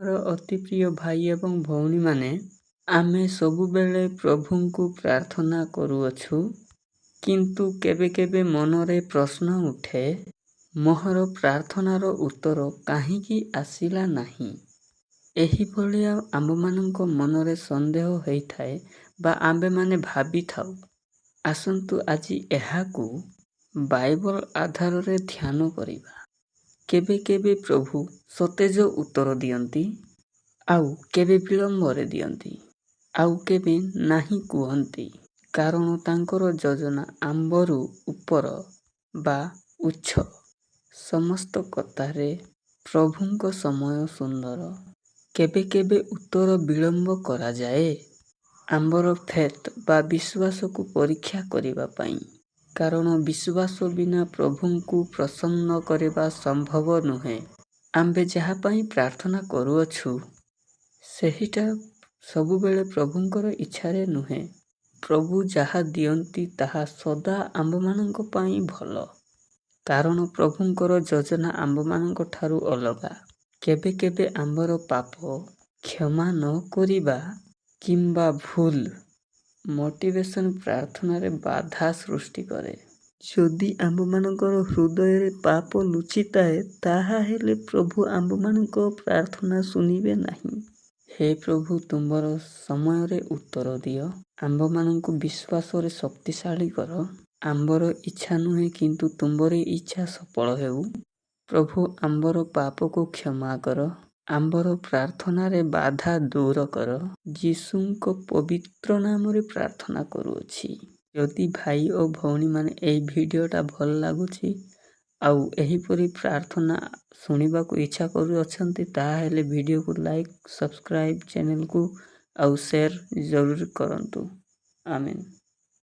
ମୋର ଅତି ପ୍ରିୟ ଭାଇ ଏବଂ ଭଉଣୀମାନେ, ଆମେ ସବୁବେଳେ ପ୍ରଭୁଙ୍କୁ ପ୍ରାର୍ଥନା କରୁଅଛୁ, କିନ୍ତୁ କେବେ କେବେ ମନରେ ପ୍ରଶ୍ନ ଉଠେ, ମୋହର ପ୍ରାର୍ଥନାର ଉତ୍ତର କାହିଁକି ଆସିଲା ନାହିଁ? ଏହିଭଳିଆ ଆମ୍ଭମାନଙ୍କ ମନରେ ସନ୍ଦେହ ହେଇଥାଏ ବା ଆମ୍ଭେମାନେ ଭାବିଥାଉ। ଆସନ୍ତୁ ଆଜି ଏହାକୁ ବାଇବଲ ଆଧାରରେ ଧ୍ୟାନ କରିବା। କେବେ କେବେ ପ୍ରଭୁ ସତେଜ ଉତ୍ତର ଦିଅନ୍ତି, ଆଉ କେବେ ବିଳମ୍ବରେ ଦିଅନ୍ତି, ଆଉ କେବେ ନାହିଁ କୁହନ୍ତି, କାରଣ ତାଙ୍କର ଯୋଜନା ଆମ୍ଭରୁ ଉପର ବା ଉଚ୍ଚ। ସମସ୍ତ କଥାରେ ପ୍ରଭୁଙ୍କ ସମୟ ସୁନ୍ଦର। କେବେ କେବେ ଉତ୍ତର ବିଳମ୍ବ କରାଯାଏ ଆମ୍ଭର ଫେଥ୍ ବା ବିଶ୍ୱାସକୁ ପରୀକ୍ଷା କରିବା ପାଇଁ, କାରଣ ବିଶ୍ୱାସ ବିନା ପ୍ରଭୁଙ୍କୁ ପ୍ରସନ୍ନ କରିବା ସମ୍ଭବ ନୁହେଁ। ଆମ୍ଭେ ଯାହା ପାଇଁ ପ୍ରାର୍ଥନା କରୁଅଛୁ, ସେହିଟା ସବୁବେଳେ ପ୍ରଭୁଙ୍କର ଇଚ୍ଛାରେ ନୁହେଁ। ପ୍ରଭୁ ଯାହା ଦିଅନ୍ତି, ତାହା ସଦା ଆମ୍ଭମାନଙ୍କ ପାଇଁ ଭଲ, କାରଣ ପ୍ରଭୁଙ୍କର ଯୋଜନା ଆମ୍ଭମାନଙ୍କ ଠାରୁ ଅଲଗା। କେବେ କେବେ ଆମ୍ଭର ପାପ କ୍ଷମା ନ କରିବା କିମ୍ବା ଭୁଲ ମୋଟିଭେସନ୍ ପ୍ରାର୍ଥନାରେ ବାଧା ସୃଷ୍ଟି କରେ। ଯଦି ଆମ୍ଭମାନଙ୍କର ହୃଦୟରେ ପାପ ଲୁଚିଥାଏ, ତାହାହେଲେ ପ୍ରଭୁ ଆମ୍ଭମାନଙ୍କ ପ୍ରାର୍ଥନା ଶୁଣିବେ ନାହିଁ। ହେ ପ୍ରଭୁ, ତୁମ୍ଭର ସମୟରେ ଉତ୍ତର ଦିଅ। ଆମ୍ଭମାନଙ୍କୁ ବିଶ୍ୱାସରେ ଶକ୍ତିଶାଳୀ କର। ଆମ୍ଭର ଇଚ୍ଛା ନୁହେଁ, କିନ୍ତୁ ତୁମ୍ଭର ଇଚ୍ଛା ସଫଳ ହେଉ। ପ୍ରଭୁ, ଆମ୍ଭର ପାପକୁ କ୍ଷମା କର। ଆମ୍ଭର ପ୍ରାର୍ଥନାରେ ବାଧା ଦୂର କର। ଯୀଶୁଙ୍କ ପବିତ୍ର ନାମରେ ପ୍ରାର୍ଥନା କରୁଅଛି। ଯଦି ଭାଇ ଓ ଭଉଣୀମାନେ ଏଇ ଭିଡ଼ିଓଟା ଭଲ ଲାଗୁଛି ଆଉ ଏହିପରି ପ୍ରାର୍ଥନା ଶୁଣିବାକୁ ଇଚ୍ଛା କରୁଅଛନ୍ତି, ତାହାହେଲେ ଭିଡ଼ିଓକୁ ଲାଇକ୍, ସବସ୍କ୍ରାଇବ୍ ଚ୍ୟାନେଲକୁ ଆଉ ସେୟାର ଜରୁର କରନ୍ତୁ। ଆମେନ୍।